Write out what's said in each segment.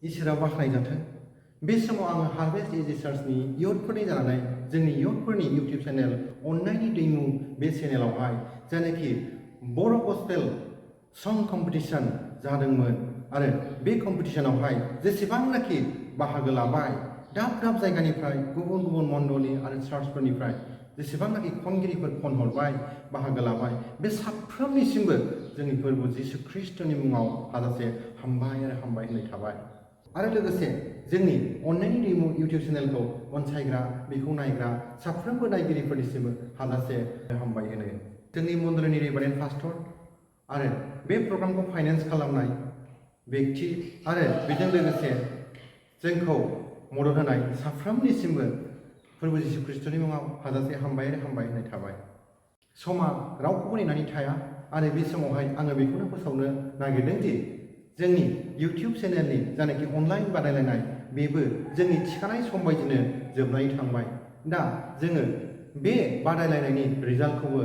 इसोरा बाख्नायजाथों। बे समाव आङो हार्भेस्ट एजे चार्चनि इयुथफोरनि जानानै जोंनि इयुथफोरनि इउटिउब चेनेल अन्नायनि दैमु बे चेनेलावहाय जायनाखि बर' गस्पेल सं कम्पिटिशन जादोंमोन आरो बे कम्पिटिशनावहाय जेसेबांनाखि बाहागो लाबाय दाब दाब जायगानिफ्राय गुबुन गुबुन मण्डलि आरो चार्चफोरनिफ्राय जेसेबांनाखि खनगिरिफोर खनहरबाय बाहागो लाबाय बे साफ्रोमनिसिमबो जोंनि फोरबो जिसु ख्रिस्टनि मुङाव हाजासे हामबाय आरो हामबाय होननाय थाबाय। आरो लोगोसे जोंनि अन्नायनि दैमु इउटिउब चेनेलखौ अनसायग्रा बेखौ नायग्रा साफ्रोमबो नायगिरिफोरनिसिमबो हाजासे हामबाय होनो। जोंनि मण्डलिनि रेभारेन्ड पास्टर आरो बे प्रग्रामखौ फाइनेन्स खालामनाय व्यक्ति आरो बेजों लोगोसे जोंखौ मदद होनाय साफ्रोमनिसिमबो फोरबो जिसु ख्रिस्टनि मुङाव हाजासे हामबाय आरो हामबाय होननाय थाबाय। समा रावखौबो नेनानै थाया आरो बे समावहाय आङो बेखौनो फोसावनो नागिरदों दि जोंनि इउटिउब चेनेलनि जायनाखि अनलाइन बादायलायनाय बेबो जोंनि थिखानाय सम बायदिनो जोबनानै थांबाय। दा जोङो बे बादायलायनायनि रिजाल्टखौबो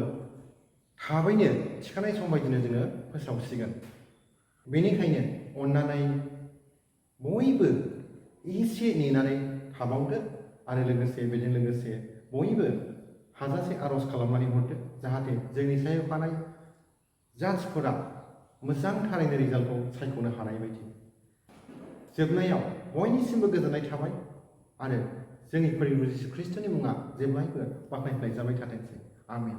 थाबैनो थिखानाय सम बायदिनो जोङो फोसावसिगोन। बेनिखायनो अन्नानै बयबो एसे नेनानै थाबावदो आरो लोगोसे बेजों लोगोसे बयबो हाजासे आर'ज खालामनानै हरदो जाहाथे जोंनि सायख'नाय जाजफोरा मोजां थारैनो रिजाल्टखौ सायख'नो हानाय बायदि। जोबनायाव बयनिसिमबो गोजोननाय थाबाय आरो जोंनि फोरबो जिसु ख्रिस्टनि मुङा जेब्लायबो बाख्नायजाबाय थाथोंसै। आमेन।